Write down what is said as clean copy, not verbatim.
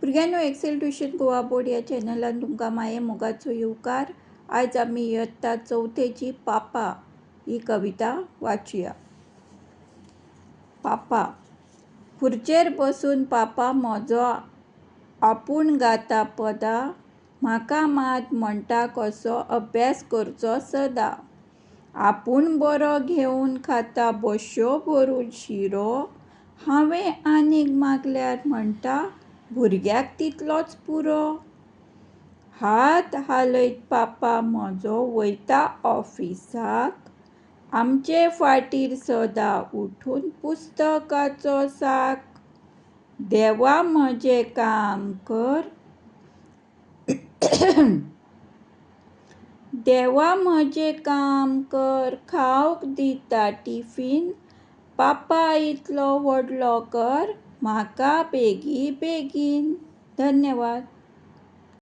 भुरग्यांनो, XL tuition Goa board ह्या चॅनलान तुमकां माये मोगाचो येवकार. आयज आमी इयत्ता चवथेची पापा ही कविता वाचुया. पापा. खुर्चेर बसून पापा म्हजो आपूण गाता पदां, म्हाका मात म्हणटा कसो अभ्यास करचो सदां. आपूण बरो घेवन खाता बश्यो भरून शिरो, हांवें आनीक मागल्यार म्हणटा भुरग्याक तितलोच पुरो. हात हालयत पापा म्हजो वयता ऑफिसाक, आमचे फाटीर सदां उठून पुस्तकाचो साक. देवा म्हजें काम कर, देवा म्हजें काम कर, खावंक दिता टिफीन, पापा इतलो व्हडलो कर म्हाका बेगी बेगीन. धन्यवाद.